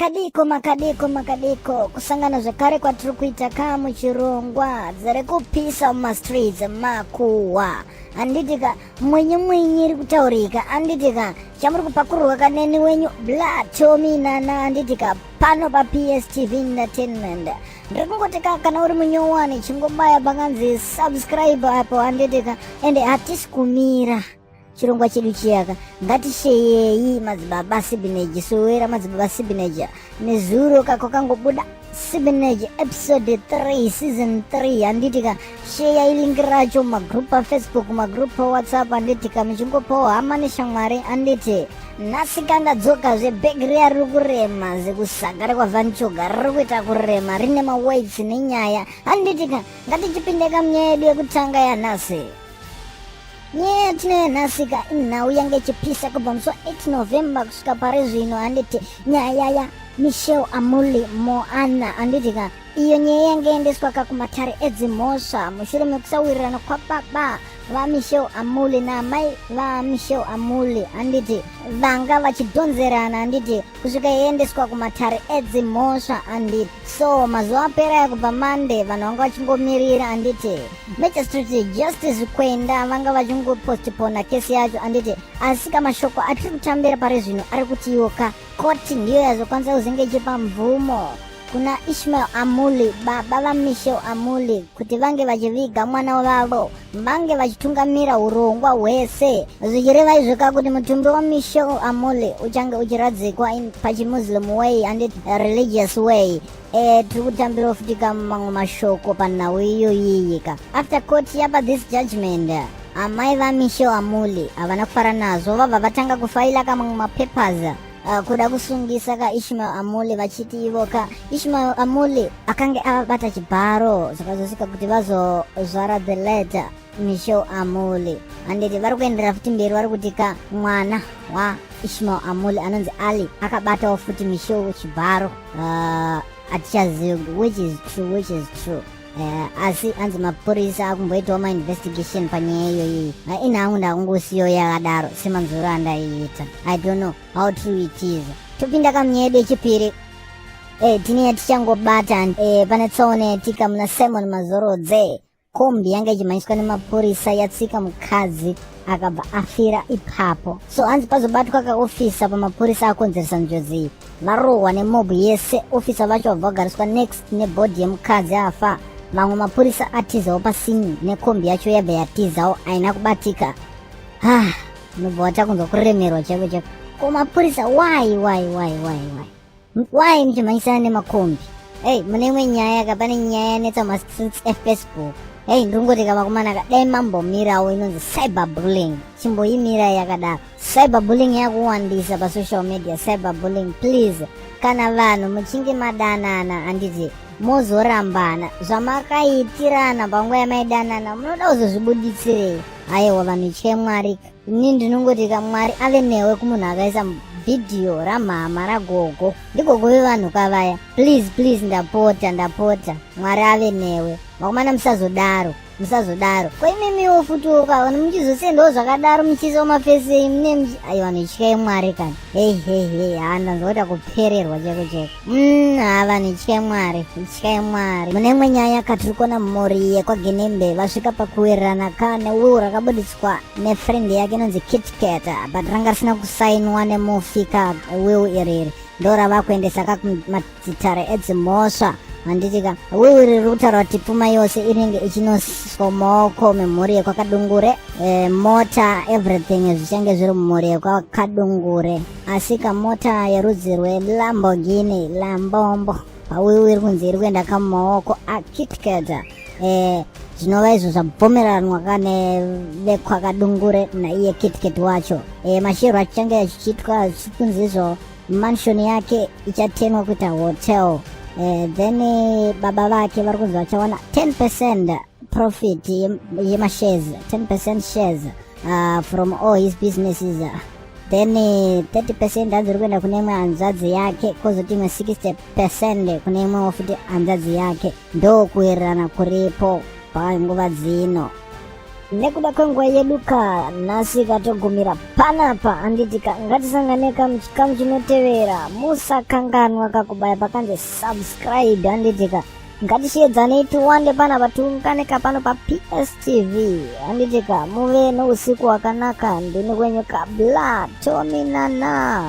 Makadiko, makadiko, makadiko, kusangana zvekare kwatiri kuita ka muchirongwa dziri kupisa mumastreets makuhwa, handitika? Mwenye mwenye iri kutaurika, handitika? Chamuri kupakurirwa kaneni wenyu Blatomi Nana, handitika? Pano paPSTV Entertainment ndiri kungoti ka kana uri munyowani chingobaya pakanzi subscribe apo, handitika? Ende hatisi kumira chirongwa chedu chiyaka. Ngatisheyei Madzibaba Sibineji, sowera Madzibaba Sibineji. Nezuro kako kangobuda Sibineji episode 3, season 3, handitika? Sheyai link racho mumagroup aFacebook, magroup aWhatsApp, handitika? Muchingopawo hama neshamwari, handiti? Nhasi kandadzoka zvebhegi riya riri kurema zekusaga rekwaVanchoga, riri kuita kurema, rine maweights nenyaya, handitika? Ngatichipinde kamunyaya yedu yekutanga yanhasi. Nyaya yatinayo nhasi ka inhau yange ichipisa kubva musi wa8 November kusvika pari zvino, handiti? Nyaya yaMichelle Amuli Moana, handiti ka? Iyo nyaya yange yaendeswa ka kumatare edzimhosva mushure mekusawirirana kwababa vaMichelle Amuli naamai vaMichelle Amuli, handiti? Vanga vachidhonzerana, handiti, kusvika yaendeswa kumatare edzimhosva, handiti? So mazuva apera aya kubva Monday vanhu vanga vachingomirira, handiti? Magistrate Justice Kwenda vanga vachingopostpona kesi yacho, handiti? Asi kamashoko atiri kutambira pari zvino ari kuti iwo ka koti ndiyo yazokwanisa kuzenge ichipa mvumo kuna Ishmael Amuli, baba vaMichelle Amuli, kuti vange vachiviga mwana wavo, vange vachitungamira urongwa hwese, zvichireva izvo ka kuti mutumbi waMichelle Amuli uchange uchiradzikwa pachiMuslim way and religious way. Tiri kutambirawo futi ka mamwe mashoko panhau iyoyiyi ka. After court yapa this judgment, amai vaMichelle Amuli havana kufara nazvo, vabva vatanga kufaila ka mamwe mapapers kuda kusungisa ka Ishmael Amuli, vachiti ivo ka Ishmael Amuli akange avabata chibharo, zvakazosvika kuti vazozvara the late Michelle Amuli, handiti? Vari kuenderera futi mberi, vari kuti ka mwana waIshmael Amuli anonzi Ali akabatawo futi Michelle chibharo. Hatichazivi kuti which is true, which is true. Asi anzi mapurisa akumboitawo mainvestigation panyaya iyoyi. Inhangu ndakungosiyo yakadaro semanzuro andaiita. I don't know how true it is. Topinda kamunyaya yedu yechipiri. Tine yatichangobata. Pane tsaona yatika muna Simon Mazorodze. Kombi yanga ichimhanyiswa nemapurisa yatsika mukadzi akabva afira ipapo. So hanzi pazobatwa kaofisa pamapurisa akonzeresa njodzi iyi, varohwa nemob yese. Ofisa vacho vabva vagariswa next nebody yemukadzi afa. Mamwe mapurisa atizawo pasini nekombi yacho yabva yatizawo, haina kubatika. Ah, unobva watakunzwa kuremerwa chaiko chaiko. Ko mapurisa, why, why, why, why, why, why muchimhanyisana nemakombi? Ei, mune imwe nyaya ka, pane nyaya yanetsa mastreets eFacebook. Ei, ndiri kamakomana ka, dai mambomirawo inonzi cyberbullying. Chimboimirai yakadaro. Cyberbullying yakuwandisa pasocial media. Cyberbullying, please. Kana vanhu muchinge madanana, handiti, mozorambana, zvamakaitirana panguva yamaidanana munoda kuzozvibuditsirei? Aiwa, vanhu, ityai Mwari. Ini ndinongoti ka Mwari ave newe kumunhu akaisa vhidhiyo ramhama ragogo, ndigogo vevanhu kavaya. Please, please, ndapota, ndapota, Mwari ave newe. Vakomana, musazodaro, musazodaro. Ko imimiwo futiwo ka muchizosendawo zvakadaro, muchiisawo mafesi enyu mune. Aiwa, vanhu, ityai Mwari kani. Hei hei hei, ha, ndanzwa kuita kupererwa chaiko chaiko. Ha, vanhu, ityai Mwari, ityai Mwari. Mune imwe nyaya katiri kuona mhuri yekwaGenembe vasvika pakuwirirana ka newill rakabuditswa nefriend yake inonzi Kitkat, but ranga risina kusainwa nemufi ka. Will iriri ndo rava kuendesa ka kumadzitare edzimhosva, handiti ka? Will iri riri kutaura kuti pfuma yose inenge ichinosiswa mumaoko memhuri yekwakadungure. Mota, everything zvichange zviri mumhuri yekwakadungure, asi kamota yerudzi rweLamborghini Lambombo pawill iri kunzi iri kuenda kamumaoko aKitkat, zvinova izvo zvabvumiranwa kane vekwakadungure naiye Kitkat wacho. Mashiro achange achiitwa zvichikunzi izvo mansion yake ichatengwa kuita hotel. Then baba vake vari kunzi vachawana 10% profit yemashares, 10% shares from all his businesses. Then 30% hanzi iri kuenda kune imwe hanzvadzi yake, kwozoti imwe 60% kune imwewo futi hanzvadzi yake. Ndokuwirirana kuripo panguva dzino. Nekuda kwenguva yedu ka nhasi katogumira panapa, handiti ka? Ngatisangane ka muchikamu chinotevera. Musakanganwa kakubaya pakanzi subscribe, handiti ka? Ngatisheedzanei tiwande panapa, tiungane ka pano paPSTV, handiti ka? Muve nousiku hwakanaka. Ndini wenyu Kabla Tominana.